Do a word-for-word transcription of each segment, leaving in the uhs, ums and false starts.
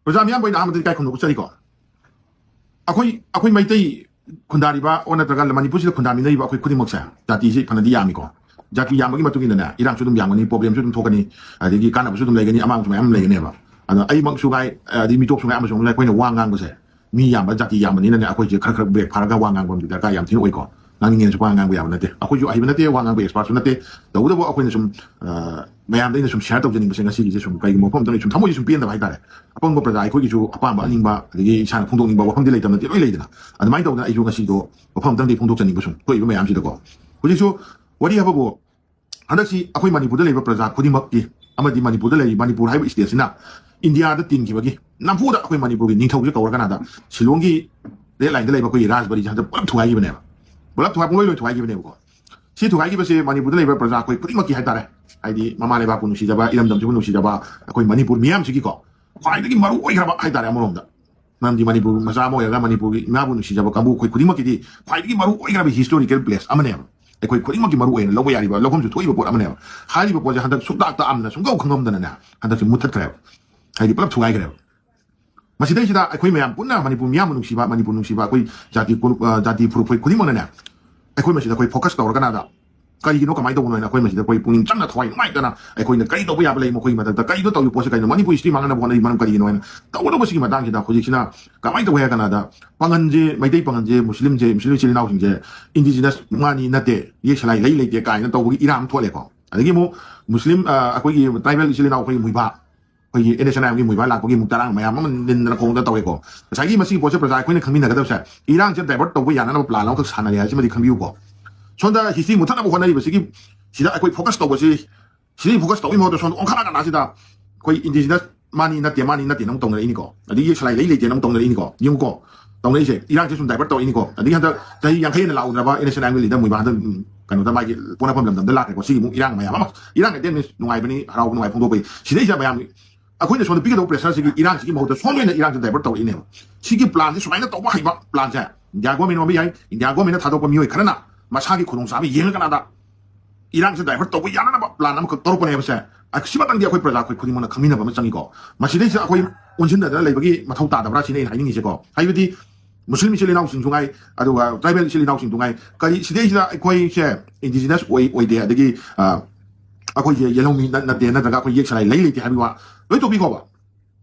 ꯄ꯭ꯔꯖꯥ ꯃꯤꯌꯥꯝꯕ ꯑꯣꯏꯅ ꯑꯍꯥꯟꯕꯗꯗꯤ ꯀꯥꯏ ꯈꯨꯝꯗꯣꯛꯄ ꯆꯠꯂꯤꯀꯣ? ꯑꯩꯈꯣꯏ ꯑꯩꯈꯣꯏ ꯃꯩꯇꯩ ꯈꯨꯟꯗꯥꯔꯤꯕ ꯑꯣ ꯅꯠꯇ꯭ꯔꯒ ꯃꯅꯤꯄꯨꯔꯁꯤꯗ ꯈꯨꯟꯗꯥꯃꯤꯟꯅꯔꯤꯕ ꯑꯩꯈꯣꯏ ꯈꯨꯗꯤꯡꯃꯛꯁꯦ ꯖꯥꯇꯤꯁꯤ ꯐꯅꯗꯤ ꯌꯥꯝꯃꯤꯀꯣ꯫ ꯖꯥꯇꯤ ꯌꯥꯝꯕꯒꯤ ꯃꯇꯨꯡ ꯏꯟꯅꯅꯦ ꯏꯔꯥꯡꯁꯨ ꯑꯗꯨꯝ ꯌꯥꯝꯒꯅꯤ, ꯄ꯭ꯔꯣꯕ꯭ꯂꯦꯝꯁꯨ ꯑꯗꯨꯝ ꯊꯣꯛꯀꯅꯤ, ꯑꯗꯒꯤ ꯀꯥꯟꯅꯕꯁꯨ ꯑꯗꯨꯝ ꯂꯩꯒꯅꯤ, ꯑꯃꯥꯡꯕꯁꯨ ꯃꯌꯥꯝ ꯑꯃ ꯂꯩꯒꯅꯦꯕ꯫ ꯑꯗꯣ ꯑꯩꯃꯛꯁꯨ ꯉꯥꯏ, ꯑꯗꯩ ꯃꯤꯇꯣꯞꯁꯨ ꯉꯥꯏ, ꯑꯃꯁꯨ ꯑꯃꯁꯨ ꯑꯩꯈꯣꯏꯅ ꯋꯥ ꯉꯥꯡꯕꯁꯦ ꯃꯤ ꯌꯥꯝꯕ ꯖꯥꯇꯤ ꯌꯥꯝꯕꯅꯤꯅꯅꯦ ꯑꯩꯈꯣꯏꯁꯦ ꯈꯔ ꯈꯔ ꯕ꯭ꯔꯦꯛ ꯐꯥꯔꯒ ꯋꯥ ꯉꯥꯡꯕ ꯑꯃꯗꯤ ꯗꯔꯀꯥꯔ ꯌꯥꯝ ꯊꯤꯅ ꯑꯣꯏꯀꯣ꯫ ꯉꯥꯡꯅꯤꯡꯉꯦꯅꯁꯨ ꯄꯪꯉꯥꯡ ꯉꯥꯡꯕ ꯌꯥꯕ ꯅꯠꯇꯦ꯫ ꯑꯩꯈꯣꯏꯁꯨ ꯑꯍꯩꯕ ꯅꯠꯇꯦ, ꯋꯥ ꯉꯥꯡꯕ ꯑꯦꯛꯁꯄꯥꯔꯠꯁꯨ ꯅꯠꯇꯦ꯫ ꯇꯧꯕꯇꯕꯨ ꯑꯩꯈꯣꯏꯅ ꯁꯨꯝ, ꯑ, ꯃꯌꯥꯝꯗ ꯑꯩꯅ ꯁꯨꯝ ꯁꯤꯌꯔ ꯇꯧꯖꯅꯤꯡꯕꯁꯦ ꯉꯁꯤꯒꯤꯁꯦ ꯁꯨꯝ ꯀꯩꯒꯨꯝꯕ ꯃꯐꯝ ꯑꯃꯗ ꯑꯩ ꯁꯨꯝ ꯊꯃꯣꯏꯁꯦ ꯁꯨꯝ ꯄꯦꯟꯗꯕ ꯍꯥꯏꯇꯥꯔꯦ꯫ ꯑꯄꯪꯕ ꯄ꯭ꯔꯖꯥ ꯑꯩꯈꯣꯏꯒꯤꯁꯨ ꯑꯄꯥꯝꯕ ꯑꯅꯤꯡꯕ, ꯑꯗꯒꯤ ꯏꯁꯥꯅ ꯐꯣꯡꯗꯣꯛꯅꯤꯡꯕ ꯋꯥꯐꯝꯗꯤ ꯂꯩꯇꯕ ꯅꯠꯇꯦ, ꯂꯣꯏ ꯂꯩꯗꯅ꯫ ꯑꯗꯨꯃꯥꯏꯅ ꯇꯧꯗꯅ ꯑꯩꯁꯨ ꯉꯁꯤꯗꯣ ꯃꯐꯝ ꯑꯃꯇꯪꯗꯤ ꯐꯣꯡꯗꯣꯛꯆꯅꯤꯡꯕ ꯁꯨꯝ ꯊꯣꯛꯏꯕ ꯃꯌꯥꯝꯁꯤꯗꯀꯣ꯫ ꯍꯧꯖꯤꯛꯁꯨ ꯋꯥꯔꯤ ꯍꯥꯏꯕꯕꯨ ꯍꯟꯗꯛꯁꯤ ꯑꯩꯈꯣꯏ ꯃꯅꯤꯄꯨꯔꯗ ꯂꯩꯕ ꯄ꯭ꯔꯖꯥ ꯈꯨꯗꯤꯡꯃꯛꯀꯤ ꯑꯃꯗꯤ ꯃꯅꯤꯄꯨꯔꯗ ꯂꯩꯔꯤ, ꯃꯅꯤꯄꯨꯔ ꯍꯥꯏꯕ ꯏꯁꯇꯦꯠꯁꯤꯅ ꯏꯟꯗꯤꯌꯥꯗ ꯇꯤꯟꯈꯤꯕꯒꯤ ꯅꯝꯐꯨꯗ ꯑꯩꯈꯣꯏ ꯃꯅꯤꯄꯨꯔꯒꯤ ꯅꯤꯡꯊꯧꯁꯦ ꯀꯧꯔ ꯀꯅꯥꯗ ꯁꯤꯂꯣꯡꯒꯤ ꯔꯦꯠ ꯂꯥꯏꯟꯗ ꯂꯩꯕ ꯑꯩꯈꯣꯏꯒꯤ ꯔꯥꯖꯕꯥꯔꯤꯁꯦ ꯍꯟꯗꯛ ꯄꯨꯂꯞ ꯊꯨꯒꯥꯏꯈꯤꯕꯅꯦꯕ꯫ ꯄꯨꯂꯞ ꯊꯨꯒꯥꯏ, ꯄꯨꯡꯂꯣꯏ ꯂꯣꯏ ꯊꯨꯒꯥꯏꯈꯤꯕꯅꯦꯕꯀꯣ꯫ ꯁꯤ ꯊꯨꯒꯥꯏꯈꯤꯕꯁꯦ ꯃꯅꯤꯄꯨꯔꯗ ꯂꯩꯕ ꯄ꯭ꯔꯖꯥ ꯑꯩꯈꯣꯏ ꯈꯨꯗꯤꯡꯃꯛꯀꯤ ꯍꯥꯏꯇꯥꯔꯦ, ꯍꯥꯏꯗꯤ ꯃꯃꯥ ꯂꯩꯕꯥꯛꯄꯨ ꯅꯨꯡꯁꯤꯖꯕ, ꯏꯔꯝꯗꯝꯁꯤꯕꯨ ꯅꯨꯡꯁꯤꯖꯕ ꯑꯩꯈꯣꯏ ꯃꯅꯤꯄꯨꯔ ꯃꯤꯌꯥꯝꯁꯤꯒꯤꯀꯣ ꯈ꯭ꯋꯥꯏꯗꯒꯤ ꯃꯔꯨ ꯑꯣꯏꯈ꯭ꯔꯕ ꯍꯥꯏꯇꯥꯔꯦ ꯑꯃꯔꯣꯝꯗ꯫ ꯃꯔꯝꯗꯤ ꯃꯅꯤꯄꯨꯔ ꯃꯆꯥ ꯑꯃ ꯑꯣꯏꯔꯒ ꯃꯅꯤꯄꯨꯔꯒꯤ ꯏꯃꯥꯕꯨ ꯅꯨꯡꯁꯤꯖꯕ ꯀꯥꯡꯕꯨ ꯑꯩꯈꯣꯏ ꯈꯨꯗꯤꯡꯃꯛꯀꯤꯗꯤ ꯈ꯭ꯋꯥꯏꯗꯒꯤ ꯃꯔꯨ ꯑꯣꯏꯈ꯭ꯔꯕ ꯍꯤꯁꯇꯣꯔꯤꯀꯦꯜ ꯄ꯭ꯂꯦꯁ ꯑꯃꯅꯦꯕ꯫ ꯑꯩꯈꯣꯏ ꯈꯨꯗꯤꯡꯃꯛꯀꯤ ꯃꯔꯨ ꯑꯣꯏꯅ ꯂꯧꯕ ꯌꯥꯔꯤꯕ ꯂꯧꯐꯝꯁꯨ ꯊꯣꯛꯏꯕ ꯄꯣꯠ ꯑꯃꯅꯦꯕ꯫ ꯍꯥꯏꯔꯤꯕ ꯄꯣꯠꯁꯦ ꯍꯟꯗꯛ ꯁꯨꯛꯇꯥꯛ ꯇꯥꯛꯑꯝꯅ ꯁꯨꯡꯀꯧ ꯈꯪꯉꯝꯗꯅꯅꯦ ꯍꯟꯗꯛꯁꯦ ꯃꯨꯠꯊꯠꯈ꯭ꯔꯦꯕ꯫ ꯍꯥꯏꯗꯤ ꯄꯨꯂꯞ ꯊꯨꯒꯥꯏꯈ꯭ꯔꯦꯕ꯫ ꯃꯁꯤꯗꯩꯁꯤꯗ ꯑꯩꯈꯣꯏ ꯃꯌꯥꯝ ꯄꯨꯟꯅ ꯃꯅꯤꯄꯨꯔ ꯃꯤꯌꯥꯝꯕꯨ ꯅꯨꯡꯁꯤꯕ, ꯃꯅꯤꯄꯨꯔ ꯅꯨꯡꯁꯤꯕ ꯑꯩꯈꯣꯏ ꯖꯥꯇꯤ ꯀꯣꯂꯨꯞ-, ꯑ, ꯖꯥꯇꯤ ꯐꯨꯔꯨꯞ ꯑꯩꯈꯣꯏ ꯈꯨꯗꯤꯡꯃꯛꯅꯅꯦ ꯑꯩꯈꯣꯏ ꯃꯁꯤꯗ ꯑꯩꯈꯣꯏ ꯐꯣꯀꯁ ꯇꯧꯔ ꯀꯅꯥꯗ ꯀꯔꯤꯒꯤꯅꯣ, ꯀꯃꯥꯏꯅ ꯇꯧꯕꯅꯣ ꯍꯥꯏꯅ ꯑꯩꯈꯣꯏ ꯃꯁꯤꯗ ꯑꯩꯈꯣꯏ ꯄꯨꯛꯅꯤꯡ ꯆꯪꯅ ꯊꯋꯥꯏ ꯅꯨꯡꯉꯥꯏꯇꯅ ꯑꯩꯈꯣꯏꯅ ꯀꯔꯤ ꯇꯧꯕ ꯌꯥꯕ ꯂꯩ, ꯃꯈꯣꯏꯒꯤ ꯃꯊꯛꯇ ꯀꯔꯤꯅꯣ ꯇꯧꯔꯤꯕ ꯄꯣꯠꯁꯦ ꯀꯩꯅꯣ, ꯃꯅꯤꯄꯨꯔ ꯍꯤꯁꯇ꯭ꯔꯤ ꯃꯥꯡꯍꯟꯅꯕ ꯍꯣꯠꯅꯔꯤ ꯃꯔꯝ ꯀꯔꯤꯒꯤꯅꯣ ꯍꯥꯏꯅ ꯇꯧꯒꯗꯧꯕꯁꯤꯒꯤ ꯃꯇꯥꯡꯁꯤꯗ ꯍꯧꯖꯤꯛꯁꯤꯅ ꯀꯃꯥꯏꯅ ꯇꯧꯋꯦ ꯍꯥꯏ ꯀꯥꯟꯗ ꯄꯥꯉꯟꯁꯦ, ꯃꯩꯇꯩ ꯄꯥꯉꯟꯁꯦ, ꯃꯨꯁꯂꯤꯝꯁꯦ, ꯃꯨꯁꯂꯤꯝ ꯏꯆꯤꯜ ꯏꯅꯥꯎꯁꯤꯡꯁꯦ ꯏꯟꯗꯤꯖꯤꯅꯁ ꯃꯥꯅꯤ ꯅꯠꯇꯦ, ꯌꯦꯛ ꯁꯂꯥꯏ ꯂꯩ ꯂꯩꯇꯦ ꯀꯥꯏꯅ ꯇꯧꯕꯒꯤ ꯏꯔꯥꯡ ꯑꯃ ꯊꯣꯛꯂꯦꯀꯣ꯫ ꯑꯗꯒꯤ ꯑꯃꯨꯛ ꯃꯨꯁꯂꯤꯝ, ꯑ, ꯑꯩꯈꯣꯏꯒꯤ ꯇ꯭ꯔꯥꯏꯕꯦꯜ ꯏꯆꯤꯜ ꯏꯅꯥꯎ ꯑꯩꯈꯣꯏꯒꯤ ꯃꯨꯏꯕꯥ, ꯑꯩꯈꯣꯏꯒꯤ ꯑꯦꯟ ꯑꯦꯁ ꯑꯦꯟ ꯑꯥꯏ ꯑꯦꯝꯒꯤ ꯃꯨꯏꯕꯥ ꯂꯥꯛꯄꯒꯤ ꯑꯃꯨꯛ ꯇꯔꯥꯡ ꯃꯌꯥꯝ ꯑꯃ ꯅꯤꯟꯗꯅ ꯈꯣꯡꯗꯅ ꯇꯧꯋꯦꯀꯣ꯫ ꯉꯁꯥꯏꯒꯤ ꯃꯁꯤꯒꯤ ꯄꯣꯠꯁꯦ ꯄ꯭ꯔꯖꯥ ꯑꯩꯈꯣꯏꯅ ꯈꯪꯃꯤꯟꯅꯒꯗꯕꯁꯦ, ꯏꯔꯥꯡꯁꯦ ꯗꯥꯏꯚꯔꯠ ꯇꯧꯕ ꯌꯥꯅꯅꯕ ꯄ꯭ꯂꯥꯟ ꯑꯃꯈꯛ ꯁꯥꯟꯅꯔꯦ ꯍꯥꯏꯁꯤꯃꯗꯤ ꯈꯪꯕꯤꯌꯨꯀꯣ꯫ ꯁꯣꯝꯗ ꯍꯤꯁꯇ꯭ꯔꯤ ꯃꯨꯠꯊꯠꯅꯕ ꯍꯣꯠꯅꯔꯤꯕꯁꯤꯒꯤ, ꯁꯤꯗ ꯑꯩꯈꯣꯏ ꯐꯣꯀꯁ ꯇꯧꯕꯁꯤ, ꯁꯤꯗ ꯐꯣꯀꯁ ꯇꯧꯕꯒꯤ ꯃꯍꯨꯠꯇ ꯁꯣꯝꯗ ꯑꯣꯟꯈꯠꯂ ꯀꯥꯟꯗ ꯁꯤꯗ ꯑꯩꯈꯣꯏ ꯏꯟꯗꯤꯖꯤꯅꯁ ꯃꯥꯅꯤ ꯅꯠꯇꯦ, ꯃꯥꯅꯤ ꯅꯠꯇꯦꯅ ꯑꯃꯨꯛ ꯇꯧꯅꯔꯛꯏꯅꯤꯀꯣ, ꯑꯗꯒꯤ ꯁꯂꯥꯏ ꯂꯩ ꯂꯩꯇꯦꯅ ꯑꯃꯨꯛ ꯇꯧꯅꯔꯛꯏꯅꯤꯀꯣ꯫ ꯌꯦꯡꯉꯨꯀꯣ, ꯇꯧꯅꯔꯤꯁꯦ, ꯏꯔꯥꯡꯁꯦ ꯁꯨꯝ ꯗꯥꯏꯚꯔꯠ ꯇꯧꯔꯛꯏꯅꯤꯀꯣ꯫ ꯑꯗꯒꯤ ꯍꯟꯗꯛ ꯆꯍꯤ ꯌꯥꯡꯈꯩ ꯍꯦꯟꯅ ꯂꯥꯛꯎꯗ꯭ꯔꯕ ꯑꯦꯟ ꯑꯦꯁ ꯑꯦꯟ ꯑꯥꯏ ꯑꯦꯝꯒꯤ ꯂꯤꯗꯔ ꯃꯨꯏꯕꯥ ꯍꯟꯗꯛ, ꯎꯝ, ꯀꯩꯅꯣꯗ ꯃꯥꯒꯤ ꯄꯣꯛꯅꯐꯝ ꯂꯝꯗꯝꯗ ꯂꯥꯛꯈ꯭ꯔꯦꯀꯣ꯫ ꯁꯤꯒꯤ ꯑꯃꯨꯛ ꯏꯔꯥꯡ ꯃꯌꯥꯝ ꯑꯃ, ꯏꯔꯥꯡ ꯑꯦꯇꯦꯟꯃꯦꯟ ꯅꯨꯡꯉꯥꯏꯕꯅꯤ, ꯍꯔꯥꯎꯕ ꯅꯨꯡꯉꯥꯏ ꯐꯣꯡꯗꯣꯛꯄꯒꯤ, ꯁꯤꯗꯩꯁꯤꯗ ꯃꯌꯥꯝ ꯑꯩꯈꯣꯏꯅ ꯁꯣꯝꯗ ꯄꯤꯒꯗꯧꯕ ꯄ꯭ꯔꯦꯁꯔꯁꯤꯒꯤ ꯏꯔꯥꯡꯁꯤꯒꯤ ꯃꯍꯨꯠꯇ ꯁꯣꯝꯗ ꯑꯣꯏꯅ ꯏꯔꯥꯡꯁꯦ ꯗꯥꯏꯚꯔꯠ ꯇꯧꯔꯛꯏꯅꯦꯕ꯫ ꯁꯤꯒꯤ ꯄ꯭ꯂꯥꯟꯁꯦ ꯁꯨꯃꯥꯏꯅ ꯇꯧꯕ ꯍꯩꯕ ꯄ꯭ꯂꯥꯟꯁꯦ ꯏꯟꯗꯤꯌꯥ ꯒꯣꯔꯃꯦꯟ ꯑꯣꯏꯕ ꯌꯥꯏ, ꯏꯟꯗꯤꯌꯥ ꯒꯣꯔꯃꯦꯟꯅ ꯊꯥꯗꯣꯛꯄ ꯃꯤꯑꯣꯏ ꯈꯔꯅ ꯃꯁꯥꯒꯤ ꯈꯨꯗꯣꯡꯆꯥꯕ ꯌꯦꯡꯉ ꯀꯅꯥꯗ ꯏꯔꯥꯡꯁꯦ ꯗꯥꯏꯚꯔꯠ ꯇꯧꯕ ꯌꯥꯅꯅꯕ ꯄ꯭ꯂꯥꯟ ꯑꯃꯈꯛ ꯇꯧꯔꯛꯄꯅꯦꯕꯁꯦ꯫ ꯁꯤꯃꯇꯪꯗꯤ ꯑꯩꯈꯣꯏ ꯄ꯭ꯔꯖꯥ ꯑꯩꯈꯣꯏ ꯈꯨꯗꯤꯡꯃꯛꯅ ꯈꯪꯃꯤꯟꯅꯕ ꯑꯃ ꯆꯪꯉꯤꯀꯣ꯫ ꯃꯁꯤꯗꯩꯁꯤꯗ ꯑꯩꯈꯣꯏ ꯑꯣꯟꯁꯤꯟꯅꯗꯅ ꯂꯩꯕꯒꯤ ꯃꯊꯧ ꯇꯥꯗꯕ꯭ꯔꯥ ꯁꯤꯅꯤ ꯑꯩꯅ ꯍꯥꯏꯅꯤꯡꯉꯤꯁꯦꯀꯣ꯫ ꯍꯥꯏꯕꯗꯤ ꯃꯨꯁꯂꯤꯝ ꯏꯆꯤꯜ ꯏꯅꯥꯎꯁꯤꯡꯁꯨ ꯉꯥꯏ, ꯑꯗꯨꯒ ꯇ꯭ꯔꯥꯏꯕꯦꯜ ꯏꯆꯤꯜ ꯏꯅꯥꯎꯁꯤꯡꯁꯨ ꯉꯥꯏ, ꯀꯔꯤ ꯁꯤꯗꯩꯁꯤꯗ ꯑꯩꯈꯣꯏꯁꯦ ꯏꯟꯗꯤꯖꯤꯅꯁ ꯑꯣꯏ ꯑꯣꯏꯗꯦ, ꯑꯗꯒꯤ ꯑꯩꯈꯣꯏꯁꯦ ꯌꯦꯜꯍꯧꯃꯤ ꯅꯠꯇꯦ, ꯅꯠꯇ꯭ꯔꯒ ꯑꯩꯈꯣꯏ ꯌꯦꯛ ꯁꯂꯥꯏ ꯂꯩ ꯂꯩꯇꯦ ꯍꯥꯏꯕꯒꯤ ꯋꯥ ꯂꯣꯏ ꯇꯣꯛꯄꯤꯈꯣꯕ꯫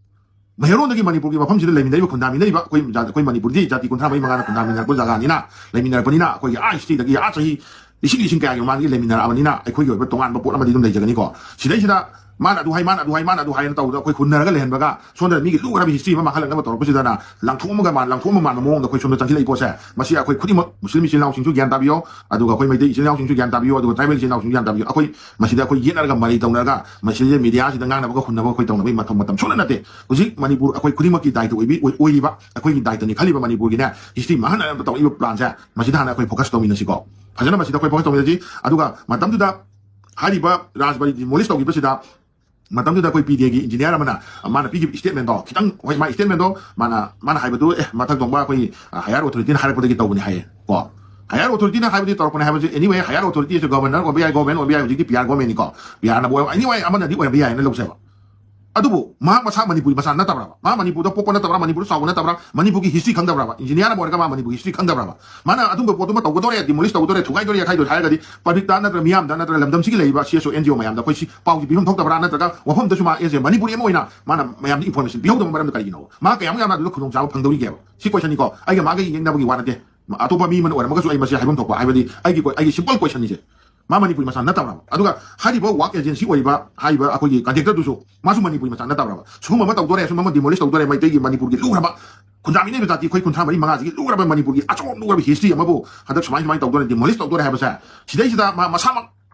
ꯃꯩꯍꯧꯔꯣꯟꯗꯒꯤ ꯃꯅꯤꯄꯨꯔꯒꯤ ꯃꯐꯝꯁꯤꯗ ꯂꯩꯃꯤꯟꯅꯔꯤꯕ, ꯈꯨꯟꯗꯥꯃꯤꯟꯅꯔꯤꯕ ꯑꯩꯈꯣꯏ ꯖꯥ-, ꯑꯩꯈꯣꯏ ꯃꯅꯤꯄꯨꯔꯗꯤ ꯖꯥꯇꯤ ꯀꯨꯟꯊ꯭ꯔꯥ ꯃꯔꯤ ꯃꯉꯥꯅ ꯈꯨꯟꯗꯥꯃꯤꯟꯅꯔꯛꯄ ꯖꯒꯥꯅꯤꯅ, ꯂꯩꯃꯤꯟꯅꯔꯛꯄꯅꯤꯅ, ꯑꯩꯈꯣꯏꯒꯤ ꯑꯥ ꯍꯤꯁꯇ꯭ꯔꯤꯗꯒꯤ ꯑꯥ ꯆꯍꯤ ꯂꯤꯁꯤꯡ ꯂꯤꯁꯤꯡ ꯀꯌꯥꯒꯤ ꯃꯃꯥꯡꯗꯒꯤ ꯂꯩꯃꯤꯟꯅꯔꯛꯑꯕꯅꯤꯅ ꯑꯩꯈꯣꯏꯒꯤ ꯑꯣꯏꯕ ꯇꯣꯉꯥꯟꯕ ꯄꯣꯠ ꯑꯃꯗꯤ ꯑꯗꯨꯝ ꯂꯩꯖꯒꯅꯤꯀꯣ꯫ ꯁꯤꯗꯩꯁꯤꯗ ꯃꯥꯅ ꯑꯗꯨ ꯍꯥꯏ, ꯃꯥꯅ ꯑꯗꯨ ꯍꯥꯏ, ꯃꯥꯅ ꯑꯗꯨ ꯍꯥꯏꯅ ꯇꯧꯕꯗ ꯑꯩꯈꯣꯏ ꯍꯨꯟꯅꯔꯒ ꯂꯩꯍꯟꯕꯒ, ꯁꯣꯝꯗ ꯃꯤꯒꯤ ꯂꯨꯈ꯭ꯔꯕ ꯍꯤꯁꯇ꯭ꯔꯤ ꯑꯃ ꯃꯥꯡꯍꯜꯂꯛꯅꯕ ꯇꯧꯔꯛꯄꯁꯤꯗꯅ ꯂꯪꯊꯣꯛꯑꯝꯒ ꯃꯥꯟ-, ꯂꯪꯊꯣꯛꯑꯝꯕ ꯃꯥꯟꯕ ꯃꯑꯣꯡꯗ ꯑꯩꯈꯣꯏ ꯁꯣꯝꯗ ꯆꯪꯁꯤꯜꯂꯛꯏ ꯄꯣꯠꯁꯦ, ꯃꯁꯤ ꯑꯩꯈꯣꯏ ꯈꯨꯗꯤꯡꯃꯛ ꯃꯨꯁꯂꯤꯝ ꯏꯆꯤꯜ ꯏꯅꯥꯎꯁꯤꯡꯁꯨ ꯒ꯭ꯌꯥꯟ ꯇꯥꯕꯤꯌꯣ, ꯑꯗꯨꯒ ꯑꯩꯈꯣꯏ ꯃꯩꯇꯩ ꯏꯆꯤꯜ ꯏꯅꯥꯎꯁꯤꯡꯁꯨ ꯒ꯭ꯌꯥꯟ ꯇꯥꯕꯤꯌꯣ, ꯑꯗꯨꯒ ꯇ꯭ꯔꯥꯏꯕꯦꯜ ꯏꯆꯤꯜ ꯏꯅꯥꯎꯁꯤꯡꯁꯨ ꯒ꯭ꯌꯥꯟ ꯇꯥꯕꯤꯌꯣ꯫ ꯑꯩꯈꯣꯏ ꯃꯁꯤꯗ ꯑꯩꯈꯣꯏ ꯌꯦꯠꯅꯔꯒ ꯃꯔꯩ ꯇꯧꯅꯔꯒ ꯃꯁꯤꯗ ꯃꯤꯗꯤꯌꯥꯁꯤꯗ ꯉꯥꯡꯅꯕꯒ ꯍꯨꯟꯅꯕꯒ ꯑꯩꯈꯣꯏ ꯇꯧꯅꯕꯒꯤ ꯃꯇꯝ, ꯃꯇꯝ ꯁꯨꯡꯅꯠ ꯅꯠꯇꯦ꯫ ꯍꯧꯖꯤꯛ ꯃꯅꯤꯄꯨꯔ ꯑꯩꯈꯣꯏ ꯈꯨꯗꯤꯡꯃꯛꯀꯤ ꯗꯥꯏꯇ ꯑꯣꯏꯕꯤ-, ꯑꯣꯏ-, ꯑꯣꯏꯔꯤꯕ, ꯑꯩꯈꯣꯏꯒꯤ ꯗꯥꯏꯇꯅꯤ ꯈꯜꯂꯤꯕ ꯃꯅꯤꯄꯨꯔꯒꯤꯅꯦ ꯍꯤꯁꯇ꯭ꯔꯤ ꯃꯥꯡꯍꯟꯅꯕ ꯇꯧꯔꯛꯏꯕ ꯄ꯭ꯂꯥꯟꯁꯦ, ꯃꯁꯤꯗ ꯍꯥꯟꯅ ꯑꯩꯈꯣꯏ ꯐꯣꯀꯁ ꯇꯧꯃꯤꯟꯅꯁꯤꯀꯣ꯫ ꯐꯖꯅ ꯃꯁꯤꯗ ꯑꯩꯈꯣꯏ ꯐꯣꯀꯁ ꯇꯧꯃꯤꯟꯅꯁꯤ꯫ ꯑꯗꯨꯒ ꯃꯇꯝꯗꯨꯗ ꯍꯥꯏꯔꯤꯕ ꯔꯥꯖꯕꯥꯔꯤ ꯗꯤꯃꯣꯂꯤꯁ ꯇꯧꯈꯤꯕꯁꯤꯗ, ꯃꯇꯝꯗꯨꯗ ꯑꯩꯈꯣꯏ ꯄꯤ ꯗꯤ ꯑꯦꯒꯤ ꯏꯟꯖꯤꯅꯤꯌꯥꯔ ꯑꯃꯅ ꯃꯥꯅ ꯄꯤꯈꯤꯕ ꯏꯁꯇꯦꯠꯃꯦꯟꯗꯣ ꯈꯤꯇꯪ, ꯍꯣꯏ, ꯃꯥ ꯏꯁꯇꯦꯠꯃꯦꯟꯗꯣ ꯃꯥꯅ, ꯃꯥꯅ ꯍꯥꯏꯕꯗꯨ, "ꯑꯦ, ꯃꯊꯛ ꯊꯣꯡꯕ ꯑꯩꯈꯣꯏ, ꯑ, ꯍꯥꯌꯔ ꯑꯣꯊꯣꯔꯤꯇꯤꯅ ꯍꯥꯏꯔꯛꯄꯗꯒꯤ ꯇꯧꯕꯅꯤ" ꯍꯥꯏꯌꯦ ꯀꯣ꯫ ꯍꯥꯌꯔ ꯑꯣꯊꯣꯔꯤꯇꯤꯅ ꯍꯥꯏꯕꯗꯤ ꯇꯧꯔꯛꯄꯅꯦ ꯍꯥꯏꯕꯁꯦ, anyway, ꯍꯥꯌꯔ ꯑꯣꯊꯣꯔꯤꯇꯤ ꯑꯁꯤ ꯒꯣꯕꯔꯅꯔ ꯑꯣꯏꯕ ꯌꯥꯏ, ꯒꯣꯕꯔꯃꯦꯟ ꯑꯣꯏꯕ ꯌꯥꯏ, ꯍꯧꯖꯤꯛꯇꯤ ꯄꯤ ꯑꯥꯔ ꯒꯣꯕꯔꯃꯦꯟꯅꯤꯀꯣ, ꯄꯤ ꯑꯥꯔꯅꯕꯨ ꯑꯣꯏꯕ, anyway, ꯑꯃꯅꯗꯤ ꯑꯣꯏꯔꯝꯕ ꯌꯥꯏꯅ ꯂꯧꯖꯕ꯫ ꯑꯗꯨꯕꯨ ꯃꯍꯥꯛ ꯃꯁꯥ ꯃꯅꯤꯄꯨꯔꯤ ꯃꯆꯥ ꯅꯠꯇꯕ꯭ꯔꯕ? ꯃꯥ ꯃꯅꯤꯄꯨꯔꯗ ꯄꯣꯛꯄ ꯅꯠꯇꯕ꯭ꯔꯥ, ꯃꯅꯤꯄꯨꯔꯗ ꯆꯥꯎꯕ ꯅꯠꯇꯕ꯭ꯔꯥ, ꯃꯅꯤꯄꯨꯔꯒꯤ ꯍꯤꯁꯇ꯭ꯔꯤ ꯈꯪꯗꯕ꯭ꯔꯕ? ꯏꯟꯖꯤꯅꯤꯌꯥꯔ ꯑꯃ ꯑꯣꯏꯔꯒ ꯃꯥ ꯃꯅꯤꯄꯨꯔꯒꯤ ꯍꯤꯁꯇ꯭ꯔꯤ ꯈꯪꯗꯕ꯭ꯔꯕ? ꯃꯥꯅ ꯑꯗꯨꯝꯕ ꯄꯣꯠꯇꯨꯃ ꯇꯧꯒꯗꯣꯔꯦ, ꯗꯤꯃꯣꯂꯤꯁ ꯇꯧꯒꯗꯣꯔꯦ, ꯊꯨꯒꯥꯏꯗꯣꯔꯦ, ꯌꯥꯈꯥꯏꯗꯣꯔꯦ ꯍꯥꯏꯔꯒꯗꯤ ꯄꯕ꯭ꯂꯤꯛꯇ ꯅꯠꯇ꯭ꯔꯒ ꯃꯤꯌꯥꯝꯗ ꯅꯠꯇ꯭ꯔꯒ ꯂꯝꯗꯝꯁꯤꯒꯤ ꯂꯩꯔꯤꯕ ꯁꯤ ꯑꯦꯁ ꯑꯣ, ꯑꯦꯟ ꯖꯤ ꯑꯣ ꯃꯌꯥꯝꯗ ꯑꯩꯈꯣꯏ ꯁꯤ ꯄꯥꯎꯁꯤ ꯄꯤꯐꯝ ꯊꯣꯛꯇꯕ꯭ꯔꯥ? ꯅꯠꯇ꯭ꯔꯒ ꯋꯥꯐꯝꯗꯁꯨ ꯃꯥ ꯑꯦꯁ ꯑꯦ ꯃꯅꯤꯄꯨꯔꯤ ꯑꯃ ꯑꯣꯏꯅ ꯃꯥꯅ ꯃꯌꯥꯝꯗ ꯏꯟꯐꯣꯔꯃꯦꯁꯟ ꯄꯤꯍꯧꯗꯕ ꯃꯔꯝꯗ ꯀꯔꯤꯒꯤꯅꯣ? ꯃꯥ ꯀꯌꯥꯃꯨꯛ ꯌꯥꯝꯅ ꯑꯗꯨꯗ ꯈꯨꯗꯣꯡꯆꯥꯕ ꯐꯪꯗꯧꯔꯤꯒꯦꯕ? ꯁꯤ ꯀꯣꯏꯁꯟꯅꯤꯀꯣ꯫ ꯑꯩꯒ ꯃꯥꯒ ꯌꯦꯡꯅꯕꯒꯤ ꯋꯥ ꯅꯠꯇꯦ꯫ ꯑꯇꯣꯞꯄ ꯃꯤ ꯑꯃꯅ ꯑꯣꯏꯔꯝꯃꯒꯁꯨ ꯑꯩ ꯃꯁꯤ ꯍꯥꯏꯐꯝ ꯊꯣꯛꯄ, ꯍꯥꯏꯕꯗꯤ ꯑꯩꯒꯤ ꯀꯣ-, ꯑꯩꯒꯤ ꯁꯤꯝꯄꯜ ꯀꯣꯏꯁꯟꯅꯤꯁꯦ꯫ ꯃꯥ ꯃꯅꯤꯄꯨꯔꯤ ꯃꯆꯥ ꯅꯠꯇꯕ꯭ꯔꯕ? ꯑꯗꯨꯒ ꯍꯥꯏꯔꯤꯕ ꯋꯥꯛ ꯑꯦꯖꯦꯟꯁꯤ ꯑꯣꯏꯔꯤꯕ ꯍꯥꯏꯔꯤꯕ ꯑꯩꯈꯣꯏꯒꯤ ꯀꯟꯇ꯭ꯔꯦꯛꯇꯔꯗꯨꯁꯨ ꯃꯥꯁꯨ ꯃꯅꯤꯄꯨꯔꯤ ꯃꯆꯥ ꯅꯠꯇꯕ꯭ꯔꯕ? ꯁꯤꯒꯨꯝꯕ ꯑꯃ ꯇꯧꯗꯣꯔꯦ, ꯁꯨꯝꯕ ꯑꯃ ꯗꯤꯃꯣꯂꯤꯁ ꯇꯧꯗꯣꯔꯦ, ꯃꯩꯇꯩꯒꯤ ꯃꯅꯤꯄꯨꯔꯒꯤ ꯂꯨꯈ꯭ꯔꯕ ꯈꯨꯟꯗꯥꯃꯤꯟꯅꯔꯤꯕ ꯖꯥꯇꯤ ꯑꯩꯈꯣꯏ ꯀꯨꯟꯊ꯭ꯔꯥ ꯃꯔꯤ ꯃꯉꯥꯁꯤꯒꯤ ꯂꯨꯈ꯭ꯔꯕ ꯃꯅꯤꯄꯨꯔꯒꯤ ꯑꯆꯧꯕ ꯂꯨꯈ꯭ꯔꯕ ꯍꯤꯁꯇ꯭ꯔꯤ ꯑꯃꯕꯨ ꯍꯟꯗꯛ ꯁꯨꯃꯥꯏ ꯁꯨꯃꯥꯏꯅ ꯇꯧꯗꯣꯔꯦ, ꯗꯤꯃꯣꯂꯤꯁ ꯇꯧꯗꯣꯔꯦ ꯍꯥꯏꯕꯁꯦ, ꯁꯤꯗꯩꯁꯤꯗ ꯃꯥ ꯃꯁꯥꯃꯛ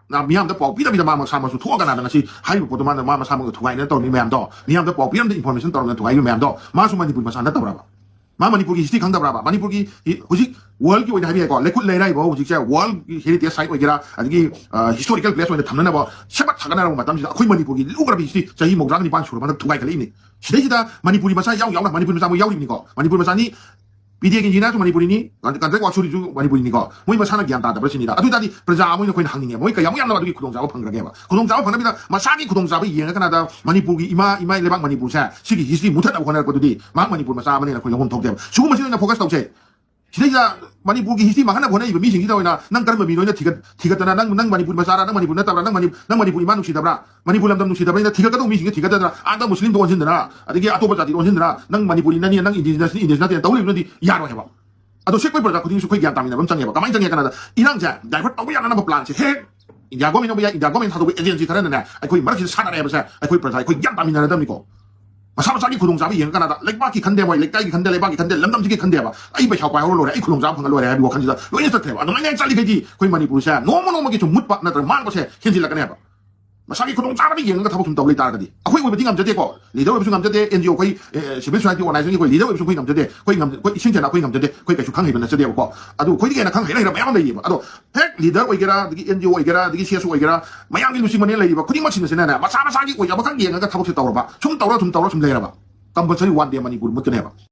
ꯃꯤꯌꯥꯝꯗ ꯄꯥꯎ ꯄꯤꯗꯕꯤꯗ ꯃꯥ ꯃꯁꯥꯃꯛꯁꯨ ꯊꯣꯛꯑꯒ ꯅꯥꯗ ꯉꯁꯤ ꯍꯥꯏꯔꯤꯕ ꯄꯣꯠꯇꯣ ꯃꯥꯅ ꯃꯥ ꯃꯁꯥꯃꯛꯅ ꯊꯨꯒꯥꯏꯅ ꯇꯧꯔꯤ ꯃꯌꯥꯝꯗꯣ, ꯃꯤꯌꯥꯝꯗ ꯄꯥꯎ ꯄꯤꯔꯝꯗ ꯏꯟꯐꯣꯔꯃꯦꯁꯟ ꯇꯧꯔꯒ ꯊꯨꯒꯥꯏꯔꯤꯕ ꯃꯌꯥꯝꯗꯣ, ꯃꯥꯁꯨ ꯃꯅꯤꯄꯨꯔꯤ ꯃꯆꯥ ꯅꯠꯇꯕ꯭ꯔꯕ? ꯃꯥ ꯃꯅꯤꯄꯨꯔꯒꯤ ꯍꯤꯁꯇ꯭ꯔꯤ ꯈꯪꯗꯕ꯭ꯔꯕ? ꯃꯅꯤꯄꯨꯔꯒꯤ ꯍꯤ-, ꯍꯧꯖꯤꯛ ꯋꯥꯔꯜꯒꯤ ꯑꯣꯏꯅ ꯍꯥꯏꯕ ꯌꯥꯏꯀꯣ, ꯂꯩꯈꯨꯠ ꯂꯩꯔꯥꯏꯐꯥꯎ ꯍꯧꯖꯤꯛꯁꯦ ꯋꯥꯔꯜꯒꯤ ꯍꯦꯔꯤꯇꯦꯖ ꯁꯥꯏꯠ ꯑꯣꯏꯒꯦꯔꯥ, ꯑꯗꯒꯤ, ꯑ, ꯍꯤꯁꯇꯣꯔꯤꯀꯦꯜ ꯄ꯭ꯂꯦꯁ ꯑꯣꯏꯅ ꯊꯝꯅꯅꯕ ꯁꯦꯝꯒꯠ ꯁꯥꯒꯠꯅꯔꯕ ꯃꯇꯝꯁꯤꯗ ꯑꯩꯈꯣꯏ ꯃꯅꯤꯄꯨꯔꯒꯤ ꯂꯨꯈ꯭ꯔꯕ ꯍꯤꯁꯇ꯭ꯔꯤ ꯆꯍꯤ ꯃꯧꯗ꯭ꯔꯥꯒ ꯅꯤꯄꯥꯟ ꯁꯨꯔꯕ ꯍꯟꯗꯛ ꯊꯨꯒꯥꯏꯈꯠꯂꯛꯏꯅꯤ꯫ ꯁꯤꯗꯩꯁꯤꯗ ꯃꯅꯤꯄꯨꯔꯤ ꯃꯆꯥ ꯌꯥꯎ ꯌꯥꯎꯅ, ꯃꯅꯤꯄꯨꯔꯤ ꯃꯆꯥ ꯃꯣꯏ ꯌꯥꯎꯔꯤꯕꯅꯤꯀꯣ, ꯃꯅꯤꯄꯨꯔ ꯃꯆꯥꯅꯤ, ꯄꯤ ꯗꯤ ꯑꯦꯒꯤ ꯏꯟꯖꯤꯅꯤꯌꯥꯔꯁꯨ ꯃꯅꯤꯄꯨꯔꯤꯅꯤ, ꯀꯟꯇ꯭ꯔꯦꯛ ꯋꯥꯔꯛ ꯁꯨꯔꯤꯁꯨ ꯃꯅꯤꯄꯨꯔꯤꯅꯤꯀꯣ꯫ ꯃꯣꯏ ꯃꯁꯥꯅ ꯒ꯭ꯌꯥꯟ ꯇꯥꯗꯕ꯭ꯔꯥ ꯁꯤꯅꯤꯗ꯫ ꯑꯗꯨ ꯑꯣꯏꯇꯥꯔꯗꯤ ꯄ꯭ꯔꯖꯥ ꯑꯃ ꯑꯣꯏꯅ ꯑꯩꯈꯣꯏꯅ ꯍꯪꯅꯤꯡꯉꯦ, ꯃꯣꯏ ꯀꯌꯥꯃꯨꯛ ꯌꯥꯝꯅ ꯑꯗꯨꯒꯤ ꯈꯨꯗꯣꯡꯆꯥꯕ ꯐꯪꯈ꯭ꯔꯒꯦꯕ? ꯈꯨꯗꯣꯡꯆꯥꯕ ꯐꯪꯅꯕꯤꯗ ꯃꯁꯥꯒꯤ ꯈꯨꯗꯣꯡꯆꯥꯕ ꯌꯦꯡꯉ ꯀꯅꯥꯗ ꯃꯅꯤꯄꯨꯔꯒꯤ ꯏꯃꯥ, ꯏꯃꯥ ꯂꯩꯕꯥꯛ ꯃꯅꯤꯄꯨꯔꯁꯦ ꯁꯤꯒꯤ ꯍꯤꯁꯇ꯭ꯔꯤ ꯃꯨꯊꯠꯅꯕ ꯍꯣꯠꯅꯔꯛꯄꯗꯨꯗꯤ ꯃꯍꯥꯛ ꯃꯅꯤꯄꯨꯔ ꯃꯆꯥ ꯑꯃꯅꯦꯅ ꯑꯩꯈꯣꯏ ꯂꯧꯐꯝ ꯊꯣꯛꯇꯦꯕ꯫ ꯁꯤꯒꯨꯝꯕꯁꯤꯗ ꯑꯣꯏꯅ ꯐꯣꯀꯁ ꯇꯧꯁꯦ꯫ ꯁꯤꯗꯩꯁꯤꯗ ꯃꯅꯤꯄꯨꯔꯒꯤ ꯍꯤꯁꯇ꯭ꯔꯤ ꯃꯥꯡꯍꯟꯅꯕ ꯍꯣꯠꯅꯔꯤꯕ ꯃꯤꯁꯤꯡꯁꯤꯗ ꯑꯣꯏꯅ ꯅꯪ ꯀꯔꯝꯕ ꯃꯤꯅꯣ ꯑꯣꯏꯅ ꯊꯤꯒꯠ-, ꯊꯤꯒꯠꯇꯅ ꯅꯪ, ꯅꯪ ꯃꯅꯤꯄꯨꯔ ꯃꯆꯥꯔꯥ, ꯅꯪ ꯃꯅꯤꯄꯨꯔ ꯅꯠꯇꯕ꯭ꯔꯥ, ꯅꯪ ꯃꯅꯤ-, ꯅꯪ ꯃꯅꯤꯄꯨꯔ ꯏꯃꯥ ꯅꯨꯡꯁꯤꯗꯕ꯭ꯔꯥ, ꯃꯅꯤꯄꯨꯔ ꯂꯝꯗꯝ ꯅꯨꯡꯁꯤꯗꯕ꯭ꯔꯥ ꯍꯥꯏꯅ ꯊꯤꯒꯠꯀꯗꯧꯕ ꯃꯤꯁꯤꯡꯁꯦ ꯊꯤꯒꯠꯇꯗꯅ ꯑꯥꯗ ꯃꯨꯁꯂꯤꯝꯗ ꯑꯣꯟꯁꯤꯟꯗꯅ, ꯑꯗꯒꯤ ꯑꯇꯣꯞꯄ ꯖꯥꯇꯤꯗ ꯑꯣꯟꯁꯤꯟꯗꯅ, ꯅꯪ ꯃꯅꯤꯄꯨꯔꯤ ꯅꯠꯇꯦ, ꯅꯪ ꯏꯟꯗꯤꯖꯤꯅꯁꯅꯤ, ꯏꯟꯗꯤꯖꯤꯅꯁ ꯅꯠꯇꯦ ꯇꯧꯔꯤꯕꯗꯨꯗꯤ ꯌꯥꯔꯣꯏ ꯍꯥꯏꯕ꯫ ꯑꯗꯣ ꯁꯤ ꯑꯩꯈꯣꯏ ꯄ꯭ꯔꯖꯥ ꯈꯨꯗꯤꯡꯁꯨ ꯑꯩꯈꯣꯏ ꯒ꯭ꯌꯥꯟ ꯇꯥꯃꯤꯟꯅꯕ ꯑꯃ ꯆꯪꯉꯦꯕ꯫ ꯀꯃꯥꯏꯅ ꯆꯪꯉꯦ ꯀꯥꯟꯗ ꯏꯔꯥꯡꯁꯦ ꯗꯥꯏꯚꯔꯠ ꯇꯧꯕ ꯌꯥꯅꯅꯕ ꯄ꯭ꯂꯥꯟꯁꯦ ꯍꯦꯛ ꯏꯟꯗꯤꯌꯥ ꯒꯣꯔꯃꯦꯟ ꯑꯣꯏꯕ ꯌꯥꯏ, ꯏꯟꯗꯤꯌꯥ ꯒꯣꯔꯃꯦꯟ ꯊꯥꯗꯣꯛꯄ ꯑꯦꯖꯦꯟꯁꯤ ꯈꯔꯅꯅꯦ ꯑꯩꯈꯣꯏ ꯃꯔꯛꯁꯤꯗ ꯁꯥꯟꯅꯔꯦ ꯍꯥꯏꯕꯁꯦ ꯑꯩꯈꯣꯏ ꯄ꯭ꯔꯖꯥ ꯑꯩꯈꯣꯏ ꯒ꯭ꯌꯥꯟ ꯇꯥꯃꯤꯟꯅꯔꯗꯕꯅꯤꯀꯣ꯫ ꯃꯁꯥ ꯃꯁꯥꯒꯤ ꯈꯨꯗꯣꯡꯆꯥꯕ ꯌꯦꯡꯉ ꯀꯥꯟꯗ ꯂꯩꯕꯥꯛꯀꯤ ꯈꯟꯗꯦ, ꯃꯣꯏ ꯂꯩꯀꯥꯏꯒꯤ ꯈꯟꯗꯦ, ꯂꯩꯕꯥꯛꯀꯤ ꯈꯟꯗꯦ, ꯂꯝꯗꯝꯁꯤꯒꯤ ꯈꯟꯗꯦꯕ, ꯑꯩ ꯄꯩꯁꯥ ꯄꯥꯏꯍꯧꯔ ꯂꯣꯏꯔꯦ, ꯑꯩ ꯈꯨꯗꯣꯡꯆꯥꯕ ꯐꯪꯉ ꯂꯣꯏꯔꯦ ꯍꯥꯏꯕꯒꯤ ꯋꯥꯈꯜꯁꯤꯗ ꯂꯣꯏꯅ ꯆꯠꯈ꯭ꯔꯦꯕ꯫ ꯑꯗꯨꯃꯥꯏꯅ ꯍꯦꯛ ꯆꯠꯂꯤꯈꯩꯗꯤ ꯑꯩꯈꯣꯏ ꯃꯅꯤꯄꯨꯔꯁꯦ ꯅꯣꯡꯃ ꯅꯣꯡꯃꯒꯤ ꯁꯨꯝ ꯃꯨꯠꯄ ꯅꯠꯇ꯭ꯔꯒ ꯃꯥꯡꯕꯁꯦ ꯍꯦꯟꯖꯤꯜꯂꯛꯀꯅꯦꯕ꯫ ꯃꯁꯥꯒꯤ ꯈꯨꯗꯣꯡꯆꯥꯕꯗ ꯌꯦꯡꯉꯒ ꯊꯕꯛ ꯁꯨꯝ ꯇꯧ ꯂꯩ ꯇꯥꯔꯒꯗꯤ ꯑꯩꯈꯣꯏ ꯑꯣꯏꯕꯗꯤ ꯉꯝꯖꯗꯦꯀꯣ, ꯂꯤꯗꯔ ꯑꯣꯏꯕꯁꯨ ꯉꯝꯖꯗꯦ, ꯑꯦꯟ ꯖꯤ ꯑꯣ ꯑꯩꯈꯣꯏ, ꯑꯦ, ꯁꯤꯚꯤꯜ ꯁꯣꯁꯥꯏꯇꯤ ꯑꯣꯔꯒꯅꯥꯏꯖꯦꯁꯟꯒꯤ ꯑꯩꯈꯣꯏ ꯂꯤꯗꯔ ꯑꯣꯏꯕꯁꯨ ꯑꯩꯈꯣꯏ ꯉꯝꯖꯗꯦ, ꯑꯩꯈꯣꯏ ꯉꯝ-, ꯑꯩꯈꯣꯏ ꯏꯁꯦꯡ ꯁꯦꯡꯅ ꯑꯩꯈꯣꯏ ꯉꯝꯖꯗꯦ, ꯑꯩꯈꯣꯏ ꯀꯩꯁꯨ ꯈꯪ ꯍꯩꯕ ꯅꯠꯆꯗꯦꯕꯀꯣ꯫ ꯑꯗꯨ ꯑꯩꯈꯣꯏꯗꯒꯤ ꯍꯦꯟꯅ ꯈꯪ ꯍꯩ ꯂꯩꯔ ꯃꯌꯥꯝ ꯑꯃ ꯂꯩꯔꯤꯕ꯫ ꯑꯗꯣ ꯍꯦꯛ ꯂꯤꯗꯔ ꯑꯣꯏꯒꯦꯔꯥ, ꯑꯗꯒꯤ ꯑꯦꯟ ꯖꯤ ꯑꯣ ꯑꯣꯏꯒꯦꯔꯥ, ꯑꯗꯒꯤ ꯁꯤ ꯑꯦꯁ ꯑꯣ ꯑꯣꯏꯒꯦꯔꯥ, ꯃꯌꯥꯝꯒꯤ ꯂꯨꯆꯤꯡꯕꯅꯦ ꯂꯩꯔꯤꯕ ꯈꯨꯗꯤꯡꯃꯛꯁꯤꯅꯁꯨꯅꯦ ꯃꯁꯥ ꯃꯁꯥꯒꯤ ꯑꯣꯏꯖꯕ ꯈꯛ ꯌꯦꯡꯉꯒ ꯊꯕꯛꯁꯦ ꯇꯧꯔꯕ, ꯁꯨꯝ ꯇꯧꯔ ꯁꯨꯝ ꯇꯧꯔ ꯁꯨꯝ ꯂꯩꯔꯕ, ꯀꯝꯄꯜꯁꯔꯤ ꯋꯥꯟ ꯗꯦ ꯃꯅꯤꯄꯨꯔ ꯃꯨꯠꯀꯅꯦꯕ꯫